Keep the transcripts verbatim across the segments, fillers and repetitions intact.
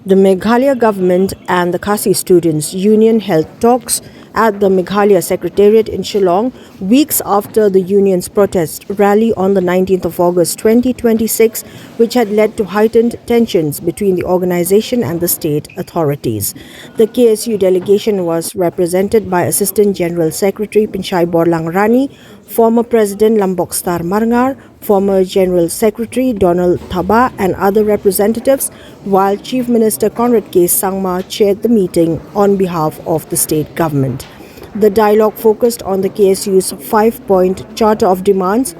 The Meghalaya government and the Khasi Students Union held talks at the Meghalaya Secretariat in Shillong, weeks after the union's protest rally on the nineteenth of August twenty twenty-six, which had led to heightened tensions between the organization and the state authorities. The K S U delegation was represented by Assistant General Secretary Pinshai Borlang Rani, former President Lambok Star Marngar, former General Secretary Donald Thabah, and other representatives, while Chief Minister Conrad K Sangma chaired the meeting on behalf of the state government. The dialogue focused on the K S U's five-point charter of demands,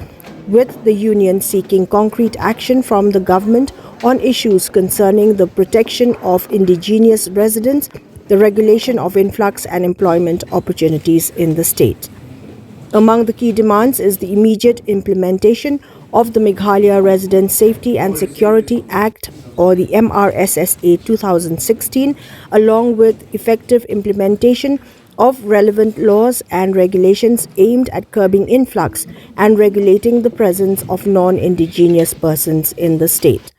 with the union seeking concrete action from the government on issues concerning the protection of indigenous residents, the regulation of influx and employment opportunities in the state. Among the key demands is the immediate implementation of the Meghalaya Resident Safety and Security Act, or the M R S S A two thousand sixteen, along with effective implementation of relevant laws and regulations aimed at curbing influx and regulating the presence of non-indigenous persons in the state.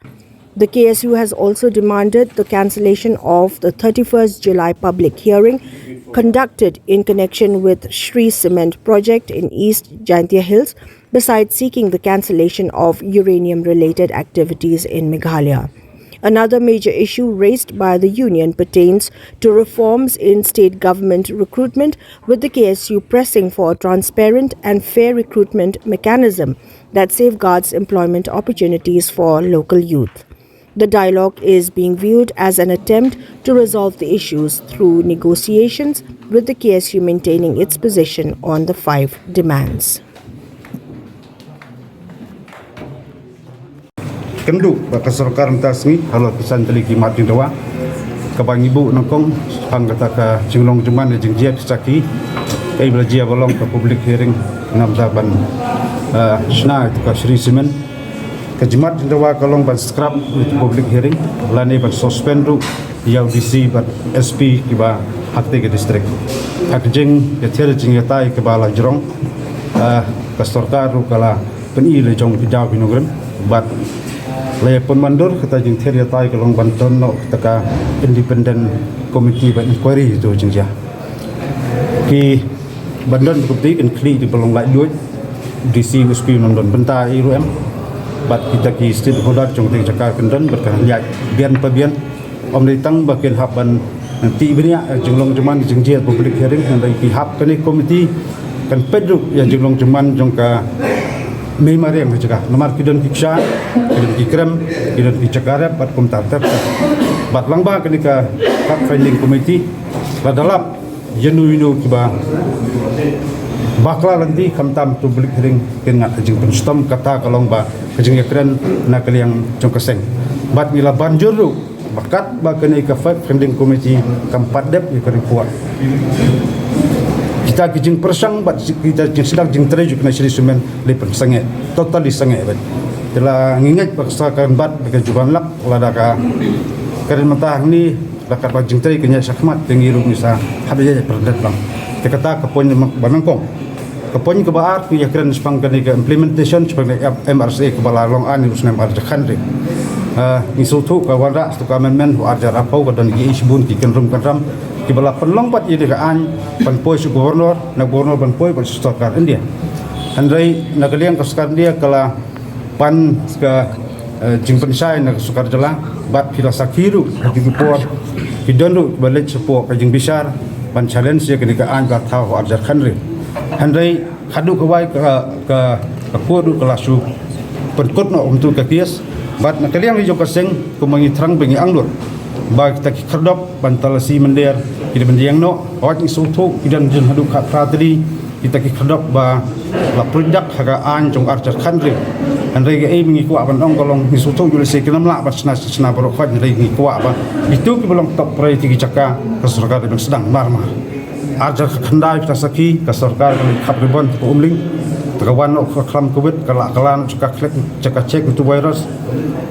The K S U has also demanded the cancellation of the thirty-first July public hearing conducted in connection with Shree Cement project in East Jaintia Hills, besides seeking the cancellation of uranium-related activities in Meghalaya. Another major issue raised by the union pertains to reforms in state government recruitment, with the K S U pressing for a transparent and fair recruitment mechanism that safeguards employment opportunities for local youth. The dialogue is being viewed as an attempt to resolve the issues through negotiations, with the K S U maintaining its position on the five demands. Kynduh ba ka sorkar mynta sngi halor ki san tylli ki mat jingdawa kaba ngi buh nyngkong shaphang kata ka jinglong jingman ne jingjia ki sakhi, kaei ba la jia ba long ka public hearing namar ban shna ïa ka Shree Cement. Ka jimat jingdawa ka long ban scrap ïa ka public hearing lane ban suspend ruh ïa u D C bad S P kiba ha katei ka district. Ha ka jingïathied jingïatai kaba la jrong, ka sorkar ruh ka la pyni la jong ki daw ki nongrim bad la ïa pynmyndur kata jingthied ïatai ka long ban don noh kata ka independent committee ba inquiry ïa tu jingjia. Ki ban don ka committee kan khlieh da ba long laitluid, D C, S P ym don bynta ei ruh em bad kita ki stakeholder jong katei ka jaka kan don bad kan ïaid bian pa bian. Ym dei tang ba kin hap ban tih bniah jinglong jingman jingjia public hearing, hynrei ki hap kane committee kan peit ruh ïa jinglong jingman jong ka mei mariang ha jaka namar ki don ki kshaid, ki don ki krem, ki don ki jaka rep bad kumta ter ter. Bad lyngba kane ka fact finding committee la da lap ïano ïano kiba bakla lynti khamtam tu public hearing kin ngat ha jingpynshitom. Kata ka long ba ka jingïakren na ka liang jong ka seng. Bad ngi la ban jur ruh ba katba kane ka fact finding committee kam pat dep ïa ka report, kita ki jingpyrshang bad kita ki jingsdang jingtrei jong kane Shree Cement la pynsangeh, totally sangeh bad. Te la ngi ngeit ba ka sorkar kan bat ba ka ju ban lap lada ka kren mynta hangne. Ba katba jingtrei kan ïaid shakhmat te ngi ruh ngi sa hap ïaid pyrdet lang. Te kata ka point ba nyngkong. Ka point kaba ar ngi ïakren shaphang kane ka implementation shaphang ka M R S A kaba la long aiñ ha u snem arhajar khathynriew. Ngi sngewthuh ka wanrah sha ka amendment ha u arhajar arphew ka don kiei shibun ki kynrum kynram kiba la pynlong pat ïa kane ka aiñ ban poi sha u governor, na u governor ban poi bad sha sorkar India. Hynrei na ka liang ka sorkar India ka la pan ka jingpynshai na ka sorkar jylla bad phi la sakhi ruh ha ki por ki don ruh ba leit shapoh ka jingbishar ban challenge ïa kane ka aiñ ba thaw ha u arhajar khathynriew. Hynrei haduh kawei ka ka court ruh ka la shu pynkut noh kumtu ka case. Bad na ka liang jong ka seng kumba ngi thrang ba ngi angnud ba kita ki khyrdop ban talasi mynder ki dei ban ïeng noh. Hooid ngi sngewthuh ki don jin haduh khatphra tylli kita ki khyrdop ba la pynjah ha ka aiñ jong u arhajar khathynriew. Hynrei kaei ba ngi kwah ban ong ka long ngi sngewthuh ïa lehse kim lah ban shna shna baroh khoit, hynrei ngi kwah ba kito kiba long top priority ki jaka ka sorkar dei ban sdang mar mar. Arhajar khatkhyndai phi la sakhi ka sorkar ka la khap ribbon ha Umling, te ka wan noh ka khlam covid, ka la kylla noh jaka khlek jaka check ïa utu u virus.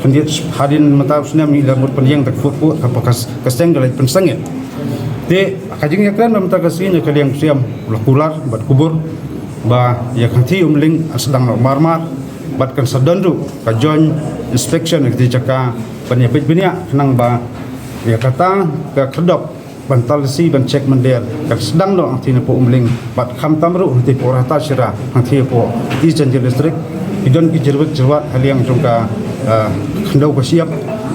Khyndiat hadien mynta u snem ngi la mut pynïeng da ka food court, ka seng ka la pynsangeh. Te ka jingïakren ba mynta ka sngi na ka liang u Syiem la kular bad kubur ba ïa ka kynti Umling kan sdang noh mar mar bad kan sa don ruh ka joint inspection ha kata ka jaka ban ïa peit bniah khnang ba Ïa kata ka khyrdop ban talasi ban check mynder ka sdang noh hangtei napoh Umling bad khamtam ruh hangtei hapoh Rata Shira, hangtei hapoh East Jaintia District. Ki don ki jyrwit jyrwat ha liang jong ka, ah, khyndew ka shyiap.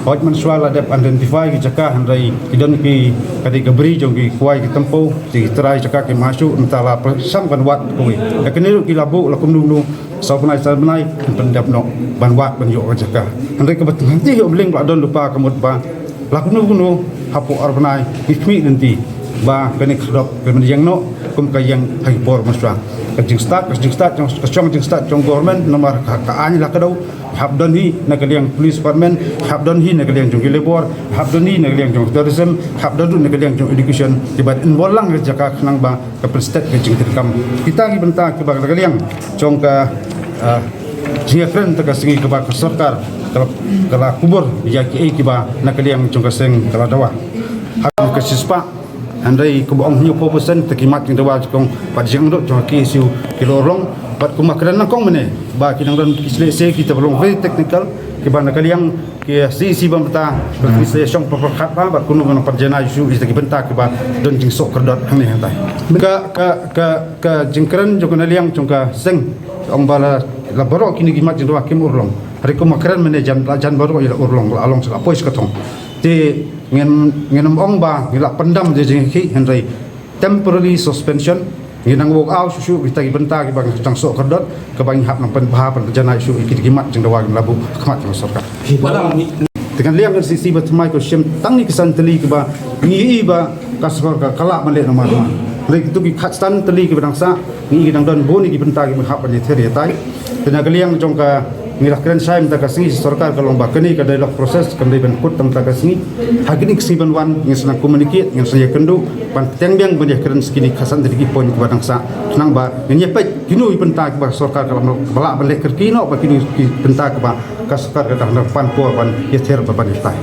Hooid, mynshuwa la dep identify ki jaka, hynrei ki don ki, ka dei ka bri jong ki kwai ki tympew, ki trai jaka ki mashu, mynta la pyrshang ban wad kawei. Ïa kine ruh ki la buh la kumno kumno, saw bnai saw bnai, kin pyndep noh ban wad ban ïoh ka jaka. Hynrei kaba hangtei ha Umling ba la don lypa ka mut ba la kumno kumno hapoh ar bnai ngi khmih lynti ba kane ka khyrdop kan ïeng noh kum ka ïeng ha ki por mynshuwa. Ka jingstad, ka jingstad jong, ka shong jingstad jong government, namar ka, ka aiñ la kdew. Hap don hi na ka liang police department, hap don hi na ka liang jong ki labour, hap don hi na ka liang jong tourism, hap don ruh na ka liang jong education. Kiba involve lang ha jaka khnang ba ka pynsted ka jingtreikam. Kita ki bynta kiba na ka liang jong ka, ah, jingïakren ta ka sngi kaba ka sorkar ka la, ka la kubur ïa kiei kiba na ka liang jong ka seng ka la dawa. Ha ka shispah, hynrei kumba ong hynñiewphew percent ta ki mat jingdawa jong, bad jingangnud jong ka K S U ki la urlong, bad kumba kren nyngkong mynne ba ki nang don ki shlei se kita ba long very technical, kiba na ka liang ki C E C ba mynta, ki sa shong pyrkhat ba, bad kumno ban pynjanai shuh ïa kita ki bynta kiba don jingsoh khyrdop hangne hangtai. Ka, ka, ka, ka jingkren jong ka na liang jong ka seng, ong ba la, la baroh kine ki mat jingdawa kim urlong. Hynrei kumba kren mynne jan, la jan baroh ïa la urlong, la long sa la poi sha ka thong. Te ngin, ngin ym ong ba ngi la pyndam ïa ka jingïakhih, hynrei temporary suspension. Ngi nang walk out shuh shuh kita ki bynta kiba ngi dang soh khyrdop, kaba ngi hap nang pynbha pynjanai shuh ïa kita ki mat jingdawa kiba la buh ha khmat jong ka sorkar. Te ka liang ka C E C ba thymmai ka shim tang ïa ki san tylli kiba ngi ïohi ba ka sorkar ka lah ban leh namar namar. Hynrei kito ki khatsan tylli kiba dang sah, ngi ïohi ki dang don bun ïa ki bynta kiba hap ban ïather ïatai. Te na ka liang jong ka, ngi la kren shai mynta ka sngi, sorkar ka long ba kane ka dialogue process kan dei ban kut tang mynta ka sngi. Ha kine ki sngi ban wan ngin sa nang communicate, ngin sa nang ïakynduh ban pynbiang ban ïakren sa kine ki khatsan tylli ki point kiba dang sah, khnang ba ngin ïa peit kino ki bynta kiba sorkar ka lah, ba lah ban leh kyrkieh noh, bad kino ki bynta kiba ka sorkar ka dang pan por ban ïather bad ban ïatai.